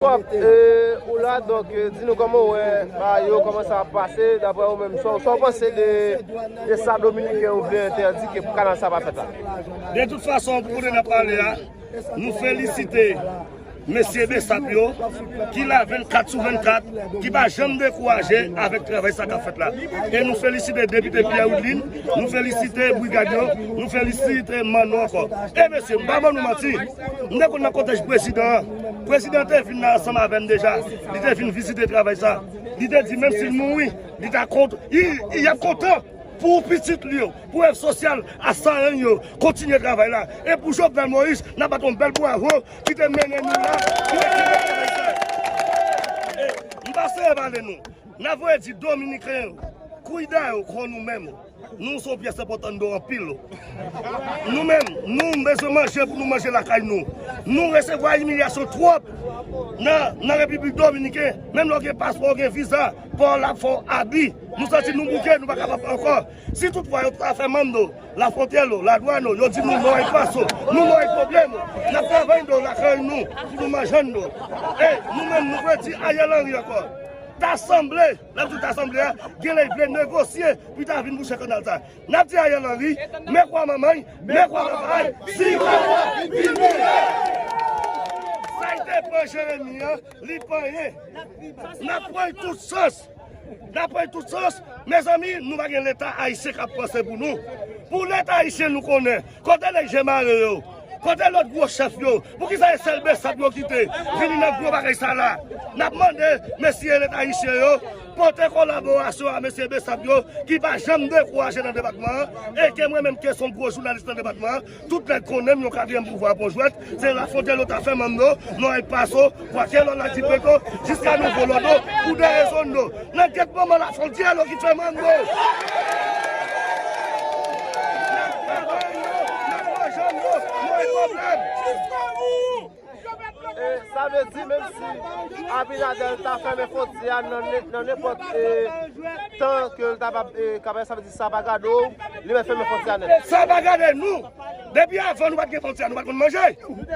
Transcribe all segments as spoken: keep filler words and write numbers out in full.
Kòb, e, ou la, donk, e, di nou kòman w wè bagay yo, kòman sa ap pase, daprè ou menm, sa w, sa w panse de, de sa Dominiken yo vle entèdi ke kanal sa pa fèt la? De tout fason, pou kote n ap pale a, nou felisite mesye Besap yo, ki la vennkat sou vennkat, ki pa janm dekouraje avèk travay sa k ap fèt la. E nou felisite depite Pierre Woodlin, nou felisite brigad yo, nou felisite Manno ankò. E mesye, m pa ban nou manti, m te konn nan kòtèj prezidan an. Prezidan te vin la ansanm avè m deja. Li te vin vizite travay sa. Li te di menm si l mouri, li ta kont, li, li ap kontan pou pitit li yo, pou èv sosyal a Sarann yo, kontinye travay la. E pou Jovenel Moïse, n ap bat yon bèl bravo ki te mennen nou la, ki te kenbe travay sa. E, m pa sere pale nou. N ap voye di Dominiken yo, kwida yo, kon nou menm. Nou se yon pyès enpòtan anndan anpil. Nou menm, nou bezwen manje pou nou manje lakay nou. Nou resevwa imilyasyon twòp nan, nan Repiblik Dominiken. Menm lè w gen paspò, w gen viza, pa w la ap fè w abi. Nou santi nou bouke, nou pa kapab ankò. Si toutfwa yo ta fèmen nou, lafwontyè yo, ladwàn yo, yo di nou no hay paso, nou no hay pwoblèm. N ap travay anndan lakay nou, pou nou manje anndan. E nou menm, nou vle di Ariel Henry ankò. Ta sanble, lè m di w ta sanble a, genlè li vle negosye pou li ta vin bouche kanal sa. N ap di Ariel Henry, men kwa manman l, men kwa papa l, si pa w ap vin mouye. Sa l te pran Jeremi an, li pa anyen. N ap pran l tout sans. N ap pran l tout sans. Mezanmi, nou pa gen Leta ayisyen k ap panse pou nou. Pou Leta ayisyen nou konnen, kote nèg Jemare yo? Kote lòt gwo chèf yo? Poukisa e sèl Besap yo kite vini nan gwo bagay sa la? N ap mande mesye Leta ayisyen yo pote kolaborasyon a mesye Besap yo ki pa janm dekouraje nan depatman an, e ke mwen menm ke se yon gwo jounalis nan depatman an, tout nèg konnen m yon katriyèm pouvwa pon jwèt, se Lafontyèn yo ta fèmen nou, nou ay paso, kwake lò la di peto, jiska nouvo lòd, pou de rezon nou. Nan gèt manman Lafontyèn yo ki fèmen nou. N ap travay nou, n ap manje nou, nou gen pwoblèm. E, sa vle di, menm si Abinader ta fèmen fwontyè a nan ne-, nan nenpòt, e, tan ke l ta va, e, kapab, sa vle di, sa pa gade w, li mèt fèmen fwontyè a nèt. Sa pa gade nou. Depi avan nou pa t gen fwontyè, nou pa t konn manje.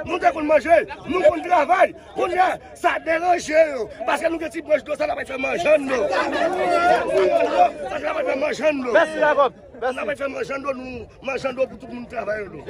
Nou te konn manje, nou konn travay. Kounye a, sa deranje yo. Paske nou gen ti branch dlo, sa n ap fè manje nou. Sa n ap fè manje nou. Mèsi, Jacob. Mèsi. N ap fè manje nou, manje nou pou tout moun travay nou.